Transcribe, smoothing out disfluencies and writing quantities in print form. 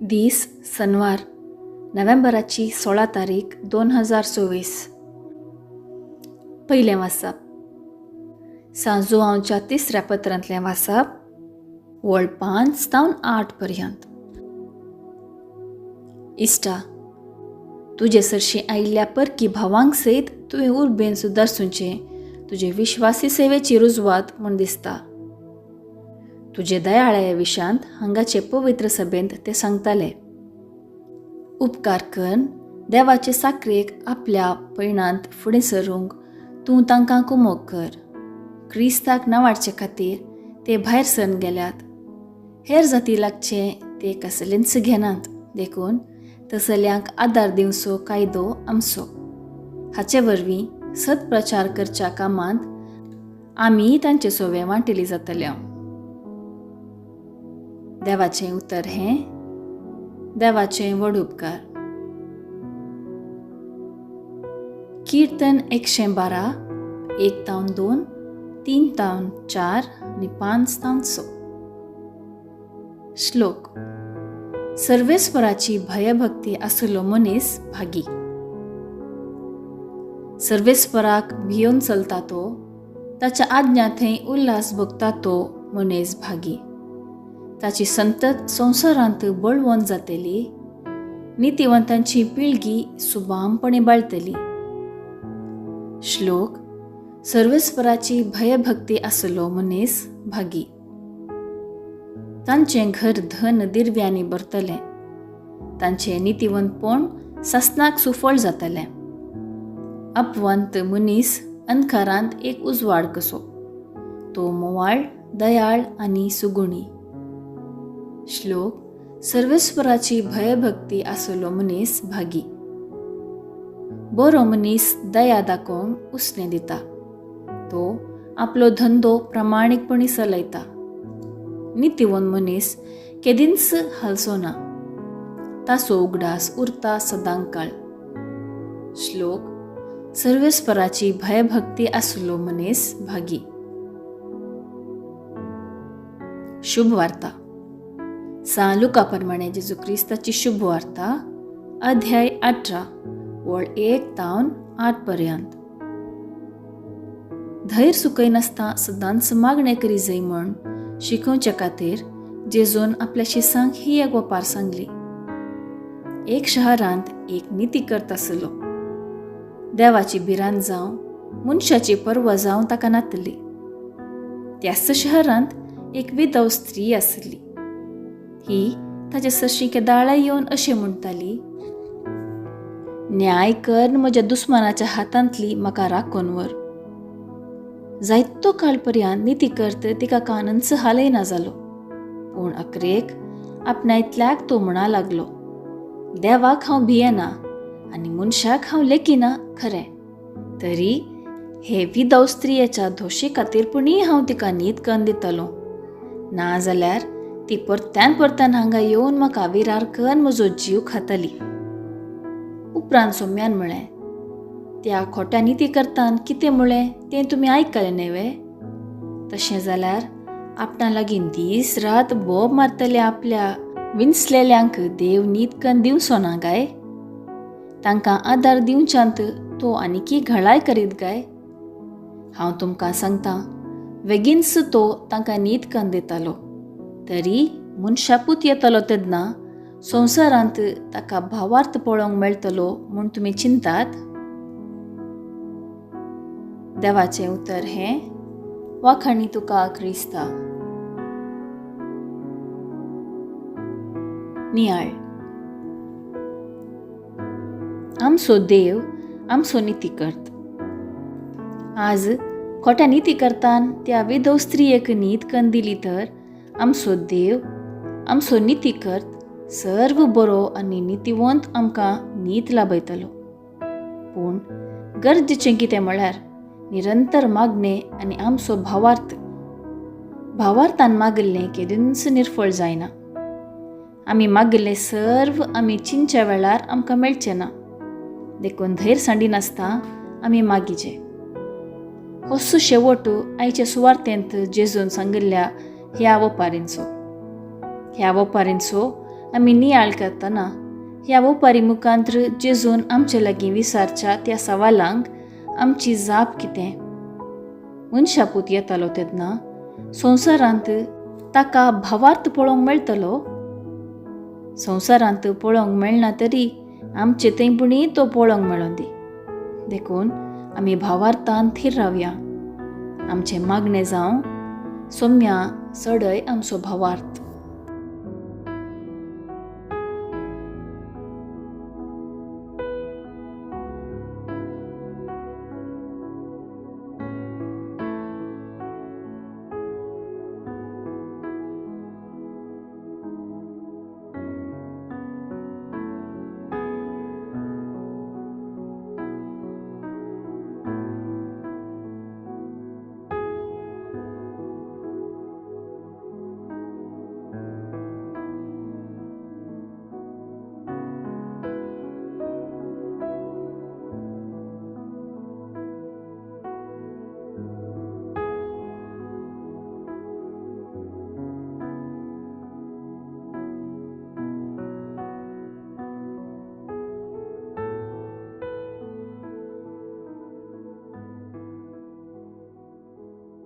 दीस सनवार नोव्हेंबराची 16 तारीख 2024. पयलें वाचप सांजुआंवच्या तिसऱ्या पत्रांतलें वाचप, वळ 5 तावन 8 पर्यंत. इश्टा, तुजे सरशीं आयिल्ल्या परकी भावांक सयत तुवें उर्बेन सुदारसुचें तुजे विश्वासी सेवेची रुजवात म्हूण दिसता. तुजे दयाळ्या विशांत हांगाचे पवित्र सभेंत ते सांगताले. उपकार करून देवाचे साकरेक आपल्या पयणांत फुडें सरूंक तूं तांकां कुमोक कर. क्रिस्ताक नावाडचे खातीर ते भायर सरन गेल्यात. हेर जाती लागचे ते कसलेंच घेनात, देखून तसल्यांक आदार दिवचो कायदो आमचो. हाचे वरवीं सत्प्रचार करच्या कामांत आमी तांचे सोवे वांटेली जातले. देवाचें उतर हें देवाचें व्हड उपकार. कीर्तन 112, 1 तावन 2, 3 तावन 4 आनी 5 तावन 6. श्लोक. सर्वेस्वराची भयभक्ती आसलो मनीस भागी. सर्वेस्वराक भियोन चलता तो, ताच्या आज्ञा थंय उल्हास भोगता तो मनीस भागी. ताची संतत संवसारांत बळवंत जातली, नितिवंतांची पिळगी सुबामपणे बाळतली. श्लोक. सर्वेस्वराची भयभक्ती आसलो मनीस भागी. तांचें घर धन दिर्व्यांनी भरतलें, तांचें नितिवंतपण सासणाक सुफळ जातलें. अपवंत मनीस अंधकारांत एक उजवाड कसो, तो मोवाळ, दयाळ आनी सुगुणी. श्लोक. सर्वेस्वराची भयभक्ती आसलो मनीस भागी. बरो मनीस दया दाखोवंक उसणें दिता, तो आपलो धंदो प्रामाणीकपणी चलयता. नितिवंत मनीस केदींच हालचो ना, ताचो उगडास उरता सदांकाळ. श्लोक. सर्वेस्पराची भयभक्ती आसलो मनीस भागी. शुभ वार्ता. सां लुका प्रमाणे जेजू क्रिस्ताची शुभ वार्ता, अध्याय 18, वळ 1 तावन 8 पर्यंत. धैर्य सुकयनासतना सदांच मागणें करी जाय म्हूण शिकोवचे खातीर जेजून आपल्या शिसांक ही एक वपार सांगली. एक शहरांत एक निती करत आसलो. देवाची भिरांत जावं मनशाची पर्वा जावं ताका नातली. त्याच शहरांत एक विधव स्त्री आसली. ही ताचे सरशीं केदाळा येवन अशें म्हणटाली, न्याय कर म्हज्या दुस्मानाच्या हातांतली म्हाका राखून व्हर. जायतो काळ पर्यंत निती करत तिका कानंच हालयना जालो. पूण अकरेक आपणा इतल्याक तो म्हणा लागलो, देवाक हांव भियेना आनी मनशाक हांव लेखिना खरें, तरी हे विधव स्त्रियेच्या धोशे खातीर पुणीय हांव तिका नीत कन्न दितलो. ना जाल्यार ती परत्यान परत्यान हांगा येवन म्हाका विरार कन्न म्हजो जीव खातली. उपरांत सोम्यान म्हळें, त्या खोट्या निती करतान कितें म्हळें तें तुमी आयकलें न्हय वे? तशें जाल्यार आपणा लागीं दीस रात बोब मारतले आपल्या विंचलेल्यांक देव नीत कन्न दिवचो ना काय? तांकां आदार दिवच्यांत तो आनीकी घळाय करीत काय? हांव तुमकां सांगतां, बेगीनच तो तांकां नीत कन्न दितालो. तरी मनशापूत येतलो तेन्ना संवसारांत ताका भावार्थ पळोवंक मेळटलो म्हूण तुमी चिंतात? देवाचें उतर हें वाखाणी तुका क्रिस्ता. नियाळ. आमचो देव आमचो निती करत. आज खोट्या निती करतान त्या विधव स्त्रियेक नीत कन्न दिली तर आमचो देव आमचो निती करत सर्व बरो आनी नितीवंत आमकां नीत लाभयतलो. पूण गरजेचें कितें म्हळ्यार निरंतर मागणें आनी आमचो भावार्थ. भावार्थान मागिल्लें केदींच निर्फळ जायना. आमी मागिल्लें सर्व आमी चिंतच्या वेळार आमकां मेळचें ना, देखून धैर्य सांडिनासतना आमी मागिचें. होसो शेवट आयचे सुवार्तेंत जेजून सांगिल्ल्या ह्या वपारींचो. ह्या वपारींचो आमी नियाळ करतना ह्या वोपारी मुखांत्र जेजून आमचे लागीं विचारच्या त्या सवालांक आमची जाप कितें? मनशापूत येतालो तेन्ना संवसारांत ताका भावार्थ पळोवंक मेळटलो? संवसारांत पळोवंक मेळना तरी आमचे थंय पुणी तो पळोवंक मेळों दी. देखून आमी भावार्थान थीर रावया. आमचें मागणें जावं सोम्या चडय आमचो भावार्थ.